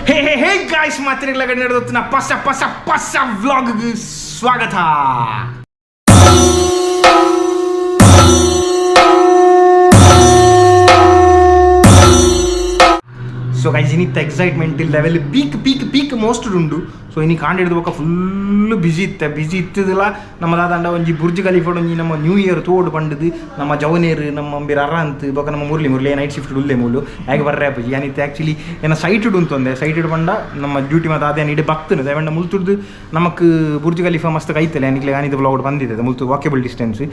ಹೇ ಹೇ hey guys, ಮಾತ್ರೆಗಳ ನಡೆದುತ್ತಿನ ಪಸ ಪಸ ಪಸ vlog ಸ್ವಾಗತ. ಸೊ guys, ಇನ್ನಿತ್ತ excitement level peak peak peak most ಉಂಡು. ಸೊ ಇನಿ ಕಾಂಡ್ ಹಿಡಿದು ಬೊಕ್ಕ ಫುಲ್ ಬಿಸಿ ಇತ್ತೆ, ಬಿಸಿ ಇತ್ತದಿಲ್ಲ. ನಮ್ಮ ದಾದಂಡ ಒಂಜಿ ಬುರ್ಜ್ ಖಲೀಫಾ ಒಂಜಿ ನಮ್ಮ ನ್ಯೂ ಇಯರ್ ತೋಡು ಪಂಡದು ನಮ್ಮ ಜವನೇರ್ ನಮ್ಮ ಅಂಬಿರ ಅರಾಂತ್ ಬೊಕ್ಕ ನಮ್ಮ ಮುರಳಿ ಮುರಳಿ ನೈಟ್ ಶಿಫ್ಟ್ ಉಲ್ಲೆ ಮೂಲು ಹೇಗೆ ಬರ್ರೆ ಆಪುಜಿ. ಯಾನಿತ್ತೆ ಆ್ಯಕ್ಚುಲಿ ಏನ ಸೈಟ್ ಉಂತೊಂದೆ ಸೈಟ್ ಪಂಡ ನಮ್ಮ ಡ್ಯೂಟಿ ಮತ್ತು ಅದೇ ಇಡೆ ಬಕ್ತನ ದಯವಂಡ ಮುಲ್ತುಡ್ದು ನಮಕ್ ಬುರ್ಜ್ ಖಲೀಫಾ ಮಸ್ತ್ ಕೈತಲೆ ಯಾನಿಕ್ಲೆ ಯಾನಿದ ಬ್ಲಾಗ್ ಬಂದಿದೆ ಮುಲ್ತು ವಾಕೇಬಲ್ ಡಿಸ್ಟೆನ್ಸ್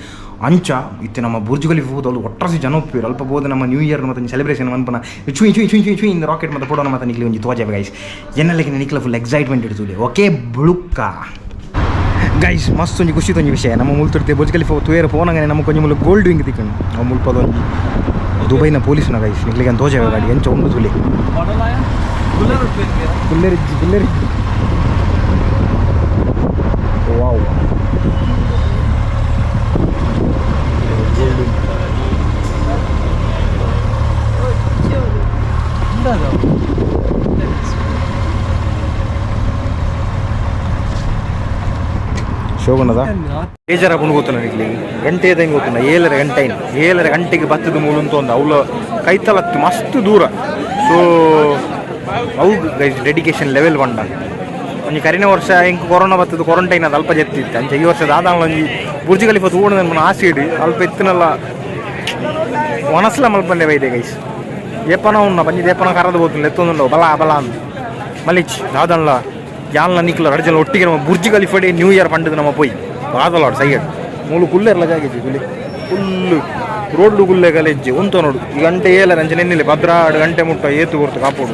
ಅಂಚ ಇತ್ತೆ ನಮ್ಮ ಬುರ್ಜ್ ಖಲೀಫಾ ಹೋದಳು ಒಟ್ರಾಸಿ ಜನ ಒಪ್ಪಿರು ಅಲ್ಪ ಬೋದು ನಮ್ಮ ನ್ಯೂ ಇಯರ್ ಮತ್ತು ಸೆಲೆಬ್ರೇಷನ್ ಮನ್ಪನ ಚುಯ್ ಚುಯ್ ಚುಯ್ ಚುಯ್ ಚುಯ್ ಇಂದ ರಾಕೆಟ್ ಮತ್ತು ಪೋಡೋಣ ಮತ್ತು ನಿಕ್ಲೆ ಒಂಜಿ ತೋಜೆ ಗೈಸ್. ಎನ್ನಲೆಗೆ ನಿಕ್ಲ ಫುಲ್ ಎಕ್ಸೈಟ್ಮೆಂಟ್ ಇಡ್ತುಲೆ. ಓಕೆ ಬುಳುಕ್ಕ ಗೈಸ್, ಮಸ್ತ್ ಒಂಜಿ ಖುಷಿ ಒಂಜಿ ವಿಷಯ. ನಮ್ಮ ಮುಲ್ತುರ್ತೆ ಬುರ್ಜ್ ಖಲೀಫಾ ತೂಯರ ಪೋನಂಗನೆ ನಮ್ಮ ಕೊಂಜಿ ಮುಲ್ಲ ಗೋಲ್ಡ್ ವಿಂಗ್ ತಿಕ್ಕಂಡು ಅವು ಮುಲ್ಪದ ಒಂಜಿ ದುಬೈನ ಪೊಲೀಸ್ನ ಗೈಸ್. ನಿಕ್ಲೆಗೆ ತೋಜೆ ಗಾಡಿ ಎಂಚ ಉಂಡು ತುಲೆ. ಕುಲ್ಲೆರಿಜ್ಜಿ ಕುಲ್ಲೆರಿಜ್ಜಿ. ವಾವ್, ಗೋಲ್ಡ್ ವಿಂಗ್. ಶೋಭನದ ಬೇಜಾರ ಪುಣ್ ಗೊತ್ತಲ್ಲ ನಿಕ್ಲಿ ಗಂಟೆ ಹೆಂಗೆ ಗೊತ್ತಿಲ್ಲ. 7:30 ಗಂಟೆ ಇನ್ನು 7:30 ಗಂಟೆಗೆ ಬತ್ತದ ಮೂಲು ಅಂತ ಒಂದು ಅವಳ ಕೈತಲತ್ತು ಮಸ್ತ್ ದೂರ. ಸೊ ಅವು ಗೈಸ್ ಡೆಡಿಕೇಶನ್ ಲೆವೆಲ್ ಬಂಡ ಒಂಜಿ ಕರಿನ ವರ್ಷ ಎಂಕ್ ಕೊರೋನಾ ಬತ್ತದ ಕ್ವಾರಂಟೈನ್ ಅದು ಅಲ್ಪ ಜೆತ್ತಿತ್ತು. ಅಂಚ ಈ ವರ್ಷ ದಾದ ಒಂಜಿ ಬುರ್ಜ್ ಖಲೀಫಾ ತೂವಣ ನನ್ನ ಆಸೆ ಇಡು ಅಲ್ಪ ಎತ್ತಿನಲ್ಲ ವನಸ್ಲ ಮಲ್ಪಂಡೆ ಬೈದೆ ಗೈಸ್. ಏಪನ ಉನ್ನ ಬಂಜಿ ದೇಪನ ಕರದು ಬೋತು ಎತ್ತೊಂದುಂಡು ಬಲ ಬಲ ಅಂದ್ ಮಲಿಚ್ ದಾದನ್ಲ ಯಾನ್ಲ ನಿಕ್ಲ ರಡ್ಜನ ಜನ ಒಟ್ಟಿಗೆ ನಮ್ಮ ಬುರ್ಜ್ ಖಲೀಫಾ ನ್ಯೂ ಇಯರ್ ಪಂಡದು ನಮ್ಮ ಪೋಯಿ ಬಾದಲಾಡ್ ಸೈಯಡ್ ಮೂಲು ಕುಲ್ಲೆರ್ಲ ಜಾಗೆಜ್ಜಿ ಕುಲಿ ಫುಲ್ಲು ರೋಡ್ ಗುಲ್ಲೆ ಗಲೆಜ್ಜಿ ಉಂತ ನೋಡು. ಈ ಗಂಟೆ 7 ಅಂಚೆ ನೆನ್ನಿಲ್ಲ 12 ಗಂಟೆ ಮುಟ್ಟ ಏತು ಕೊರ್ತು ಕಾಪೋಡು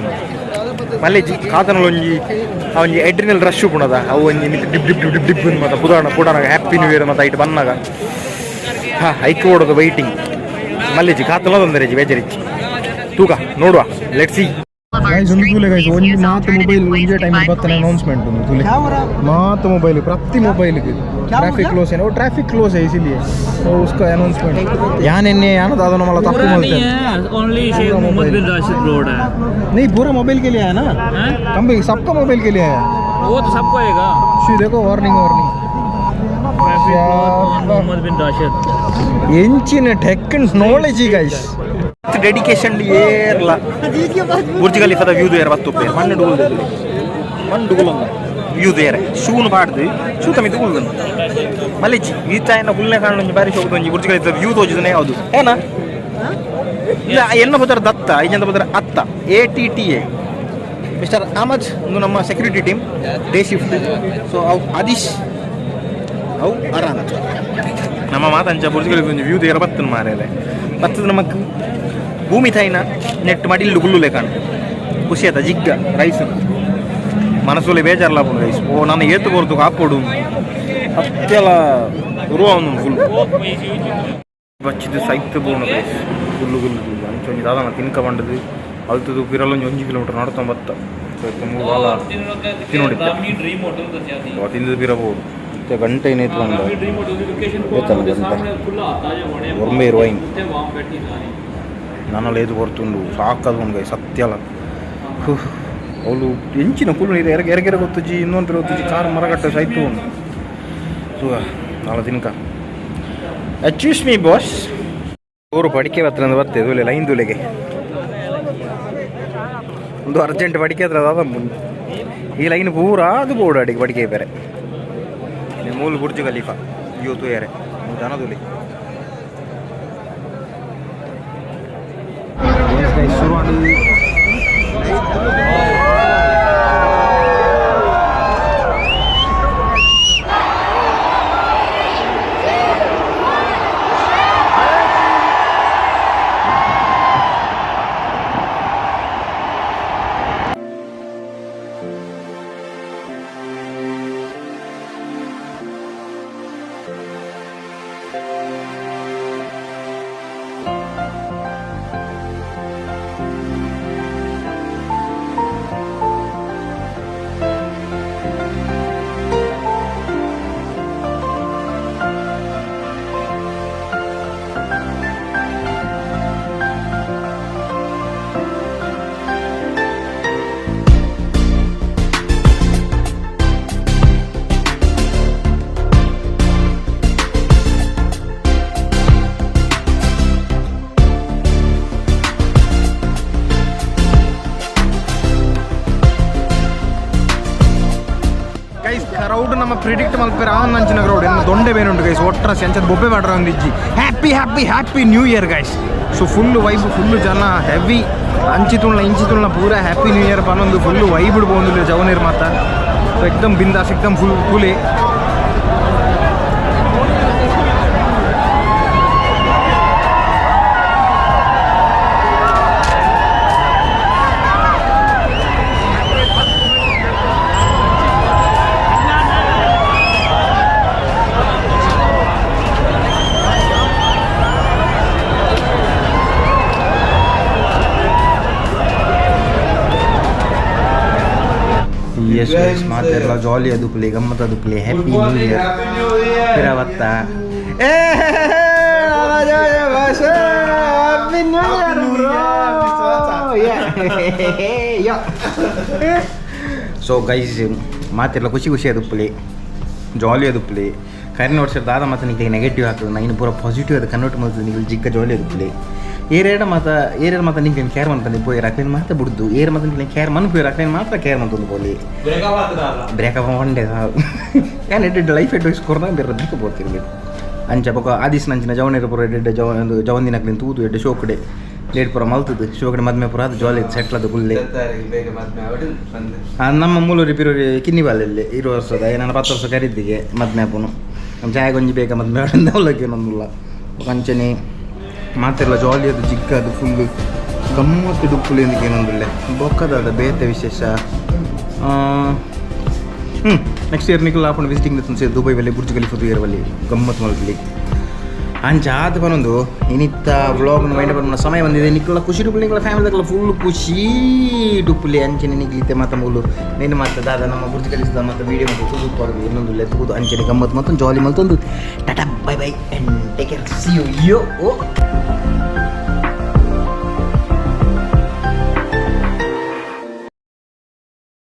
ಮಲ್ಲೆಜ್ಜಿ ಕಾತನಲೊಂಜಿ ಆ ಒಂಜಿ ಎಡ್ರಿನಲ್ ರಶ್ ಪುಣದ ಅವು ಒಂಜಿ ಡಿಬ್ ಡಿಬ್ ಡಿಬ್ ಡಿಬ್ ಡಿಬ್ ಮತ್ತೆ ಪುದಾಣ ಪುಡಾನ ಹ್ಯಾಪಿ ನ್ಯೂ ಇಯರ್ ಮತ್ತೆ ಐಟ್ ಬನ್ನಾಗ ಹಾ ಐಕ್ ಓಡೋದು ವೈಟಿಂಗ್ ಮಲ್ಲೆಜ್ಜಿ ಕಾತನ ತೊಂದರೆ ಬೇಜರಿಜ್ಜಿ ತೂಕ ನೋಡುವ. Let see guys. ಒಂದು ತೂಲೆ ಗೈಸ್, ಒಂಜಿ ಮಾತು ಮೊಬೈಲ್ ಒಂಜೇ ಟೈಮ್ ಬತ್ತನೆ ಅನೌನ್ಸ್ಮೆಂಟ್ ಒಂದು ತೂಲೆ. ಮಾತು ಮೊಬೈಲ್ ಪ್ರತಿ ಮೊಬೈಲ್ ट्रैफिक क्लोज है ना, वो ट्रैफिक क्लोज है इसीलिए वो उसका अनाउंसमेंट यान एन्ने यान दादा नम्मला तप्पु पूरा नहीं मल्ते है, ओनली शेख पूरा मोहम्मद मोबाइल। बिन राशिद रोड है। नहीं, पूरा मोबाइल के लिए है ना। हैं? कम सबका मोबाइल के लिए है। वो तो सबको आएगा। She देखो, warning warning. Traffic close Mohammed bin Rashid. ಎಂಚಿನ ಟೆಕ್ ನಾಲೆಜ್ ಗೈಸ್, ಡೆಡಿಕೇಶನ್ ಏರ್ಲ ಬುರ್ಜ್ ಖಲೀಫಾದ ವ್ಯೂ ಏರ್ ಬತ್ತು ಮಣ್ಣು ಡುಗುಲ್ ಮಣ್ಣು ಡುಗುಲೊಂದ ವ್ಯೂ ಏರೆ ಶೂನು ಪಾಡ್ದು ಶೂ ತಮಿತು ಗುಲ್ದನು ಮಲ್ಲಿಚಿ ಈತ ಹುಲ್ನೆ ಕಾಣು ಒಂಜಿ ಬಾರಿ ಶೋಕದ ಒಂಜಿ ಬುರ್ಜ್ ಖಲೀಫಾದ ವ್ಯೂ ತೋಜುದನೆ ಯಾವುದು ಏನ ಇಲ್ಲ ಎನ್ನ ಪುದರ್ ದತ್ತ ಐಜಂತ ಪುದರ್ ಅತ್ತ A T T A mister Ahmed ಒಂದು ನಮ್ಮ security team day shift. So ಅವು ಅದಿಶ್ ಅವು ಅರಾನ್ ನಮ್ಮ ಮಾತಂಚ ಬುರ್ಜ್ ಖಲೀಫಾ ಒಂಜಿ ವ್ಯೂ ದೇರ ಬತ್ತನ ಮಾರೇಲೆ ಬತ್ತದ ನಮಕ್ ಭೂಮಿ ತಾಯಿನ ನೆಟ್ ಮಡಿಲ್ಲು ಗುಲ್ಲು ಕಾಣು ಖುಷಿ ಆತ ಜಿಗ್ಗ ರೈಸ್ ಮನಸ್ಸುಲೆ ಬೇಜಾರ್ಲ ಪುಂಡು ರೈಸ್. ಓ ನಾನು ಏತು ಕೊರ್ತು ಕಾಪೋಡು ಅತ್ತೆಲ್ಲ ಉರುವ ಒಂದು ಫುಲ್ ಬಚ್ಚಿದ್ದು ಸೈತ್ ಬೋಣ ರೈಸ್ ಗುಲ್ಲು ಗುಲ್ಲು ಗುಲ್ಲು ಅಂಚ ಒಂಜಿ ದಾದನ ತಿನ್ಕ ಬಂಡದು ಅಲ್ತದು ಪಿರಲೊಂಜಿ ಒಂಜಿ ಕಿಲೋಮೀಟರ್ ನಡ್ತೊಂದು ಬತ್ತ. ಸೊ ಇತ್ತೆ ಮೂರು ವಾಲ ತಿನ್ನೋಡಿತ್ತೆ. ड्रीम होटल तो ಓ, ತಿಂದು ಪಿರಬಹುದು. ಇತ್ತೆ ಗಂಟೆ ಏನಾಯ್ತು ಬಂದ ड्रीम होटल की लोकेशन ಗೊತ್ತಲ್ಲ ಗಂಟೆ. सामने खुला आता है वणे ಒರ್ಮೆ ವೈನ್. उत्थे वहां बैठी सारी. ನನಲ್ಲ ಏತು ಕೊರ್ತುಂಡು ಸಾಕದು ಉಂಡು ಸತ್ಯಲ. ಅವಳು ಎಂಚಿನ ಕುಲ್ಲು ನೀರು ಎರಗೆ ಎರಗೆರೆ ಗೊತ್ತುಜಿ ಇನ್ನೊಂದು ಗೊತ್ತುಜಿ ಕಾರ್ ಮರಗಟ್ಟೆ ಸೈತು ಉಂಡು. ಸೊ ನಾಳೆ ತಿನ್ಕ. ಎಕ್ಸ್ಕ್ಯೂಸ್ ಮೀ ಬಾಸ್, ಊರು ಪಡಿಕೆ ಹತ್ರ ಬರ್ತದೆ ದೂಲೆ ಲೈನ್ ದೂಲೆಗೆ ಒಂದು ಅರ್ಜೆಂಟ್ ಪಡಿಕೆ ಹತ್ರ ದಾದ ಈ ಲೈನ್ ಪೂರ ಅದು ಬೋರ್ಡ್ ಅಡಿಗೆ ಪಡಿಕೆ ಬೇರೆ ಮೂಲ ಬುರ್ಜ್ ಖಲೀಫಾ ವ್ಯೂ ತೂಯರೆ ಜನ ದೂಲೆ ಶುರು. Crowd ನಮ್ಮ ಪ್ರಿಡಿಕ್ಟ್ ಮಲ್ಪೆರ ಆವೊಂದಂಚಿನ ಕ್ರೌಡ್ ಎನ್ನ ದೊಂಡೆ ಬೇನುಂಟು ಗೈಸ್. ಒಟ್ರಾಸಿ ಅಂಚದ ಬೊಬ್ಬೆ ಮಾಡ್ರ ಒಂದು ಇಜ್ಜಿ. Happy happy happy new year guys. So full vibe, full ಜನ ಹೆವಿ. ಅಂಚಿ ತುಳ್ನ ಇಂಚಿ ತುಳ್ನ ಪೂರ happy new year ಪನ್ನೊಂದು ಫುಲ್ ವೈಬ್ ಪೋವೊಂದುಲ್ಲೆರ್ ಜವನೆರ್ ಮಾತ. ಸೊ ಎಕ್ದಮ್ ಬಿಂದಾಸ್, ಎಕ್ದಮ್ ಫುಲ್ ಕೂಲಿ. ಎಸ್ ಗೈಸ್, ಮಾತೆರ್ಲ ಜಾಲಿ ಅದುಪುಲೆ, ಗಮ್ಮತ್ ಅದುಪುಲೆ. Happy new year ಪಿರವತ್ತ. ಏ happy new year bro. So guys, ಮಾತೆರ್ಲ ಖುಷಿ ಖುಷಿ ಅದುಪ್ಪುಲೆ, ಜಾಲಿ ಅದುಪ್ಪುಲೆ. ಕರಿನ ವರ್ಷ ದಾದ ಮಾತ ನಿಕ್ಲೆಗ್ ನೆಗೆಟಿವ್ ಹಾಕುದು ನೈನ್ ಪೂರ ಪಾಸಿಟಿವ್ ಅದು ಕನ್ವರ್ಟ್ ಮಲ್ತುದು. ನಿಕ್ಲ್ ಜಿಗ್ಗ ಜಾಲಿ ಅದುಪ್ಪುಲೆ. ಏರೇಡ ಮಾತ ಏರೇಡ ಮಾತ ನಿಕ್ಲೆನ್ ಕೇರ್ ಮನ್ಪಂದೆ ಪೋಯೆರ್, ಅಕ್ಲೆನ್ ಮಾತ ಬುಡ್ದು. ಏರ್ ಮಾತ ನಿಕ್ಲೆನ್ ಕೇರ್ ಮನ್ಪುವೆರ್, ಅಕ್ಲೆನ್ ಮಾತ್ರ ಕೇರ್ ಮಲ್ತೊಂದು ಪೋಲಿ. ಬ್ರೇಕಪ್ ಒಂಡೆ ಯಾನ್ ಎಡ್ಡೆ ಲೈಫ್ ಅಡ್ವೈಸ್ ಕೊರ್ನ ಬೇರೆ ಬ್ರೇಕಪ್ ಪೋತಿರ್ಬೇಕು. ಅಂಚ ಬೊಕ ಆದಿಸ್ ನಂಚಿನ ಜವನೆರ್ ಪೂರ ಎಡ್ಡೆ ಜವ ಜವಂದಿನಕ್ಲೆನ್ ತೂದು ಎಡ್ಡೆ ಶೋಕಡೆ ಲೇಟ್ ಪೂರ ಮಲ್ತುದು, ಶೋಕಡೆ ಮದ್ಮೆ ಪೂರ ಅದು ಜಾಲಿ ಸೆಟ್ಲ್ ಅದು ಗುಲ್ಲೆ. ನಮ್ಮ ಮೂಲೂರಿ ಪಿರೂರಿ ಕಿನ್ನಿ ಬಾಲಲ್ಲಿ ಇರು ವರ್ಷದ ನಾನು 10 ವರ್ಷ ಕರಿದ್ದಿಗೆ ಮದ್ಮೆ ಆಪುನು. ನಮ್ಮ ಚಾಯಗೊಂಜಿ ಬೇಗ ಮದ್ಮೆ ಅವಲಕ್ಕಿ ನೊಂದುಲ್ಲ. ಅಂಚನೆ ಮಾತೆಲ್ಲ ಜಾಲಿ ಅದು ಜಿಗ್ಗ ಅದು ಫುಲ್ ಗಮ್ಮತ್ತು ಡುಪ್ಪುಲಿ ಏನೊಂದುಲ್ಲೆ. ಬೊಕ್ಕದಾದ ಬೇತೆ ವಿಶೇಷ. ನೆಕ್ಸ್ಟ್ ಇಯರ್ ನಿಕಲ್ ಆಪುಂಡು ವಿಸಿಟಿಂಗ್ ದುಬೈ ಬಲ್ಲಿ ಬುರ್ಜ್ ಖಲೀಫಾ ತೂಯೆರೆ ಬಲ್ಲಿ ಗಮ್ಮತ್ತು ಮಲ್ಪಲಿ. ಅಂಚ ಆತ್ ಪನೊಂದು ಇನಿತ್ತ ವ್ಲಾಗ್ ಮೈಂಡ್ ಪನ್ಪುನ ಸಮಯ ಬಂದಿದೆ. ನಿಕ್ಕಲ ಖುಷಿ ಡುಪ್ಪುಲಿ, ನಿಕ್ಕಲ ಫ್ಯಾಮಿಲಿ ಫುಲ್ ಖುಷಿ ಡುಪ್ಪುಲಿ. ಅಂಚನೆ ನಿಕ್ಲಿತ್ತೆ ಮಾತ ಮೂಲು ನೇನು ಮಾತ ದಾದ ನಮ್ಮ ಬುರ್ಜ್ ಖಲೀಫಾದ ಮಾತ ವೀಡಿಯೋ ಮತ್ತು ತೂದು ಪರ್ದು ಇನ್ನೊಂದು ತೂದು ಅಂಚನೆ ಗಮ್ಮತ್ತು ಮತ್ತೊಂದು ಜಾಲಿ ಮಲ್ತೊಂದು. Tata, bye bye and take care, see you yo. O.